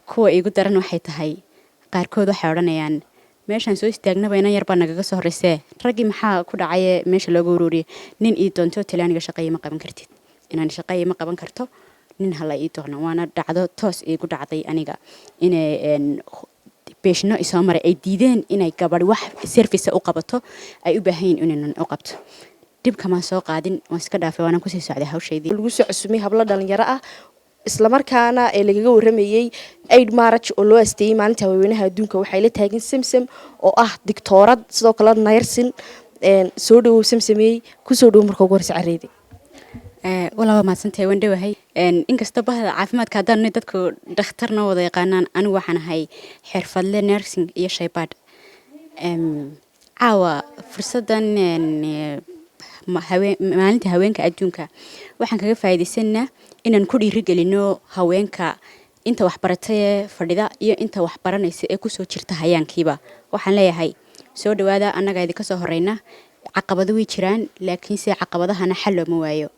Kuwa iigu daran waxay tahay, qaarkood waxay odhanayaan, "Meeshaan soo istaagnaba inan yarbaa nagaga soo horreysee, raggii maxaa ku dhacayee meesha looga ururiyay? Nin ii doonto, Talyaaniga shaqeeye ma qaban kartid, inaan shaqeeye ma qaban karto, nin hala ii doono." Waana dhacdo toos iigu dhacday aniga, inay patient-o isoo maray ay diideen inay gabadh wax service u qabato, ay u baahan yihin inay nin u qabto. Dhibkamaan soo qaadin, waan iska dhaafay, waanaan kusii socday hawshaydii. Lagu soo cusumay hablo dhalinyaro ah, islamarkaana ee lagaga waramayey 8 March oo loo asteeyey maalinta haweenaha adduunka. Waxay la taagan Samsam oo ah digtoorad, sidoo kale nursing. Soo dhawow Samsamey, kusoo dhawow marka ugu horeysa careedi. Walaa, waa mahadsantahay, waan dhowahay. Inkastoo bahda caafimaadka haddaan dadku dhakhtar noo wada yaqaanaan, anigu waxaan ahay xirfadle nursing iyo shaybaadh. Caawa fursaddan maalinta haweenka adduunka waxaan kaga faa'iidaysanaa inaan ku dhiirigelino haweenka inta waxbaratay ee fadhida iyo inta waxbaranaysa ee kusoo jirta hayaankiiba. Waxaan leeyahay, soo dhawaada, annagaa idinka soo horeyna. Caqabado way jiraan, laakiinse caqabadahana xal looma waayo.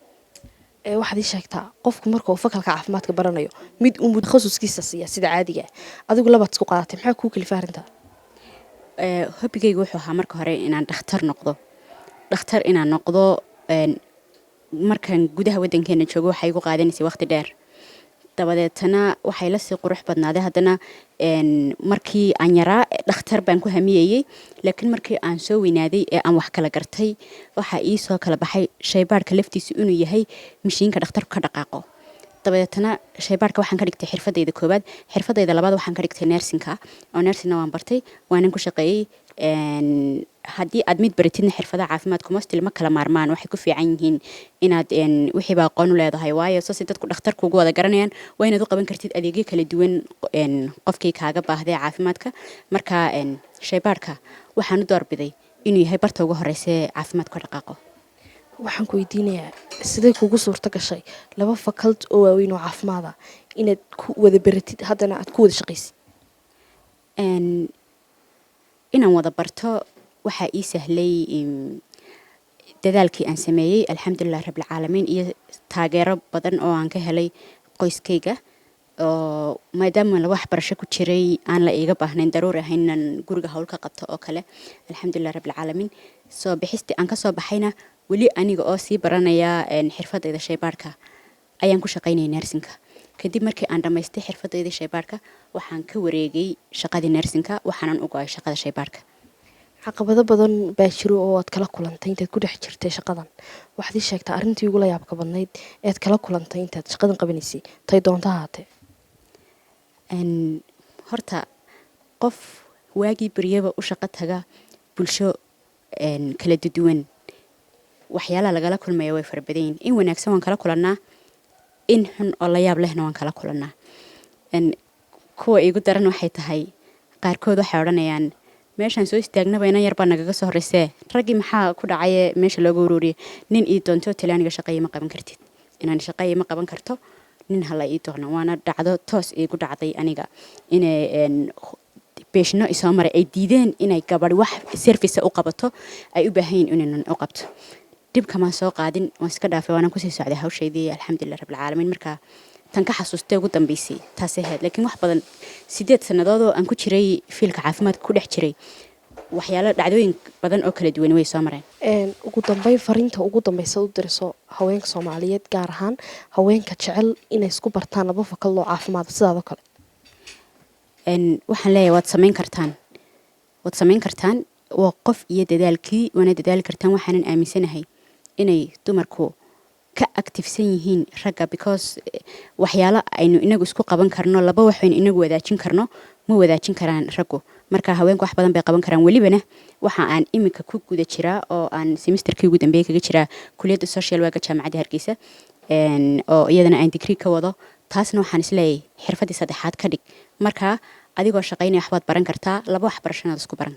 Waxaad ii sheegtaa, qofku marka uu faculty-ga caafimaadka baranayo mid uu takhasuskiisa siiya sida caadiga ah, adigu labaad isku qaadatay, maxaa kuu kalifa arrintaa? Hobigayga wuxuu ahaa marka hore inaan dhakhtar noqdo. Dhakhtar inaan noqdo markaan gudaha waddankeena joogo waxay igu qaadanaysay waqti dheer. Dabadeetana waxay lasii qurux badnaaday haddana markii aan yaraa dhakhtar baan ku hamiyayey, laakiin markii aan soo weynaaday ee aan wax kala gartay, waxaa ii soo kala baxay shaybaadhka laftiisu inuu yahay mashiinka dhakhtarku ka dhaqaaqo. Dabadeetana shaybaadhka waxaan ka dhigtay xirfadayda koowaad. Xirfadayda labaad waxaan ka dhigtay nursing-ka, oo nursing-na waan bartay, waanan ku shaqeeyey. Haddii aad mid baratidna, xirfadaha caafimaadku mostly ma kala maarmaan. Waxay ku fiican yihiin inaad wixiiba aqoon u leedahay, waayo saasay dadku dhakhtarku ugu wada garanayaan. Waa inaad u qaban kartid adeegyo kala duwan qofkii kaaga baahday caafimaadka. Marka shaybaadhka waxaan u doorbiday inuu yahay barta ugu horeysa ee caafimaadku ka dhaqaaqo. Waxaan ku weydiinayaa, sidee kugu suurto gashay laba faculty oo waaweyn oo caafimaada inaad ku wada baratid, haddana aad ku wada shaqaysid? Inaan wada barto waxaa ii sahlay dadaalkii aan sameeyey, alxamdulilah rabbilcaalamiin, iyo taageero badan oo aan ka helay qoyskayga, oo maadaama la waxbarasho ku jiray aan la iiga baahnayn, daruuri ahayn inaan guriga hawl ka qabto oo kale, alxamdulilah rabbilcaalamiin. Soo bixistii aan kasoo baxayna, weli aniga oo sii baranaya xirfadayda shaybaadhka ayaan ku shaqaynayay nursing-ka. Kadib markii aan dhammaystay xirfadaydii shaybaadhka, waxaan ka wareegay shaqadii nursing-ka, waxaanan u go-ay shaqada shaybaadhka. Caqabado badan baa jiro oo aad kala kulantay intaad ku dhex jirtay shaqadan. Waxaad ii sheegtaa arrintii ugula yaabka badnayd eed kala kulantay intaad shaqadan qabanaysay, tay doonta haatee. Horta qof waagii beryaba u shaqo taga bulsho kala duwan, waxyaalaha lagala kulmaya way fara badan yihin. In wanaagsan waan kala kulannaa, in xun oo la yaab lehna waan kala kulannaa. Kuwa iigu daran waxay tahay, qaarkood waxay odhanayaan, "Meeshaan soo istaagnaba inan yarbaa nagaga soo horreysee, raggii maxaa ku dhacayee meesha looga ururiyay? Nin ii doonto, Talyaaniga shaqeeye ma qaban kartid, inaan shaqeeye ma qaban karto, nin hala ii doono." Waana dhacdo toos iigu dhacday aniga, inay patient-o isoo maray ay diideen inay gabadh wax service u qabato, ay u baahan yihin inay nin u qabto. Dhibkamaan soo qaadin, waan iska dhaafay, waanaan kusii socday hawshaydii, alxamdulilah rabbilcaalamiin. Marka tan ka xasuustay ugu dambeysay taasay ahayd, laakiin wax badan, 8 sannadood oo aan ku jiray field-ka caafimaadka ku dhex jiray, waxyaalo dhacdooyin badan oo kala duwan way soo mareen. Ugu dambeyn, fariinta ugu dambeysa u diriso haweenka Soomaaliyeed, gaar ahaan haweenka jecel inay isku bartaan laba faculty oo caafimaad sidaadoo kale? Waxaan leeyahay, waad samayn kartaan, waad samayn kartaan. Waa qof iyo dadaalkii, waana dadaali kartaan. Waxaanan aaminsanahay inay dumarku ka active-san yihiin ragga, because waxyaalo aynu inagu isku qaban karno, laba waxaynu inagu wadaajin karno, ma wadaajin karaan raggu. Marka haweenku wax badan bay qaban karaan. Welibana waxa aan iminka ku guda jiraa oo aan semesterkii ugu dambeeyay kaga jiraa kuliyadda social work-ga Jaamacadda Hargeysa, oo iyadana aan degree ka wado. Taasna waxaan isleeyahay xirfaddii saddexaad ka dhig. Marka adigoo shaqaynaya waxbaad baran kartaa, laba waxbarashanaad isku baran kartaa.